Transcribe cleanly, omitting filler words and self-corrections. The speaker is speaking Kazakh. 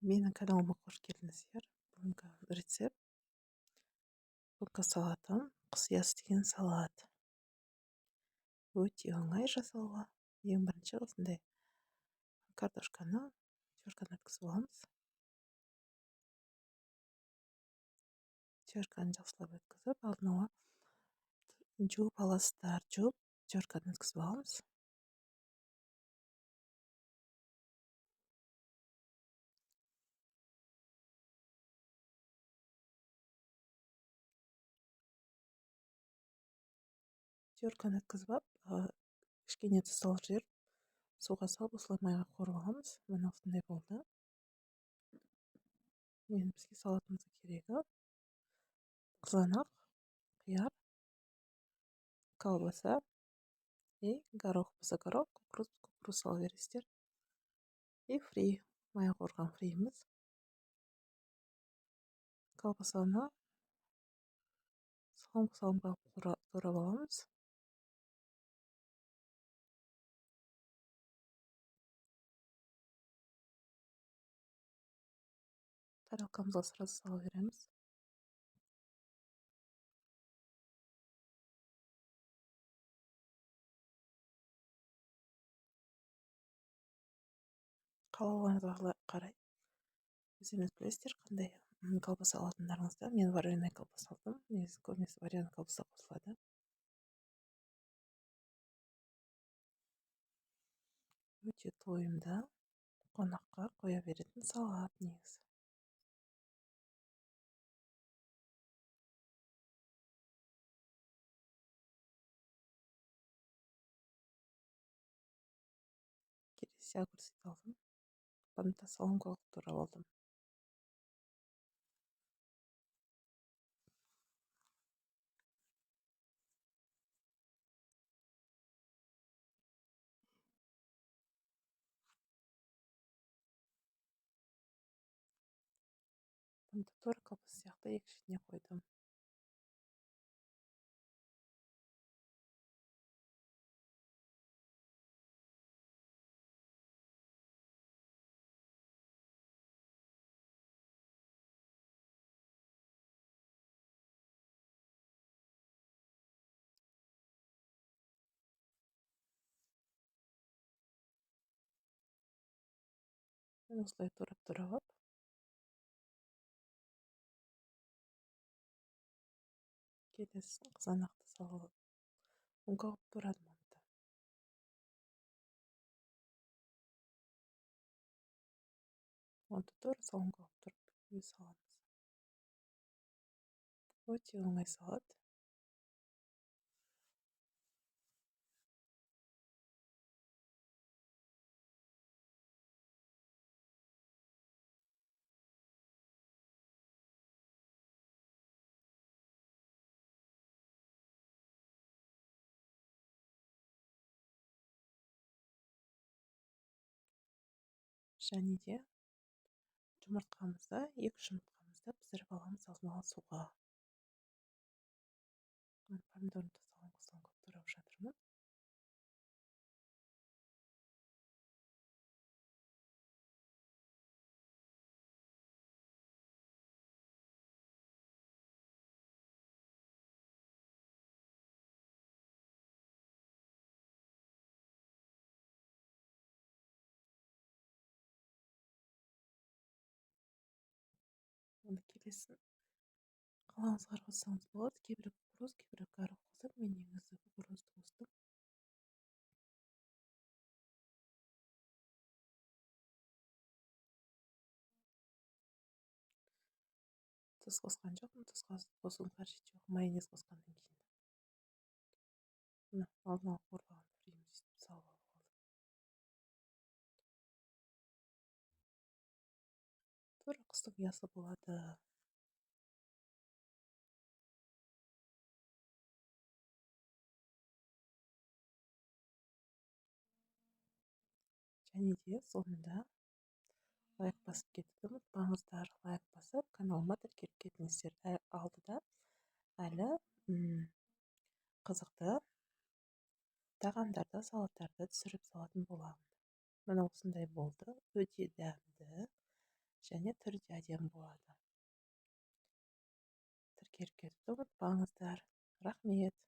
Менің каналыма қош келдіңіздер. Бүгінгі рецепт, бүгінгі салатым құс ұясы деген салат. Өте оңай жасауға. Ең бірінші осындай картошканы теркадан өткізіп аламыз. Терканы жақсылап өткізіп, алдын ала жуып аласыздар. Жуып, теркадан өткізіп аламыз. Терканы өткізіп алып, кішкене тұз салып жіберіп, суға салып, осылай майға қуырып аламыз. Міне, осындай болды. Енді бізге салатымызға керегі қызанақ, қияр, колбаса и горох болса горох, кукуруз, кукуруз сала бересіздер. И фри, майға қуырған фриіміз. Колбасаны соломка соломка қылып турап аламыз. Тарелкамызға сразу сала береміз. Қалауларыңызға қарай, өздеріңіз білесіздер қандай колбаса алатындарыңызды. Мен вареный колбаса алдым. Негізі көбінесе вареный колбаса қосылады. Өте тойымды, қонаққа қоя беретін салат негізі. Келесі огурцы алдым. Бұны да соломка қылып турап алдым. Бұны да тура колбаса сияқты екі шетіне қойдым. Осылай турап турап алып, келесі қызанақты салып, ұнға қылып турадым оны да. Оны да тура соломка қылып турап саламыз. Өте оңай салат. Және де жұмыртқамызды, екі жұмыртқамызды пісіріп аламыз алдын ала суға. Помидорын да соломка соломка турап жатырмын. Оны келесін қалауыңызға қоссаңыз болады. Кейбірі кукуруз, кейбірі горох қосады. Мен негізі кукурузды қостым. Тұз қосқан жоқпын, тұз қосудың қажеті жоқ, майонез қосқаннан кейін. Мына алдын ала қуырып фриімізді сөйтіп салып алып алдым. Тура құстың ұясы болады. Және де соңында лайк басып кетуді ұмытпаңыздар. Лайк басып, каналыма тіркеліп кетіңіздер. Алдыда әлі қызықты тағамдарды, салаттарды түсіріп салатын боламын. Міне, осындай болды. Өте дәмді. Және түрі де әдемі болады. Тіркеліп кетуді ұмытпаңыздар. Рахмет.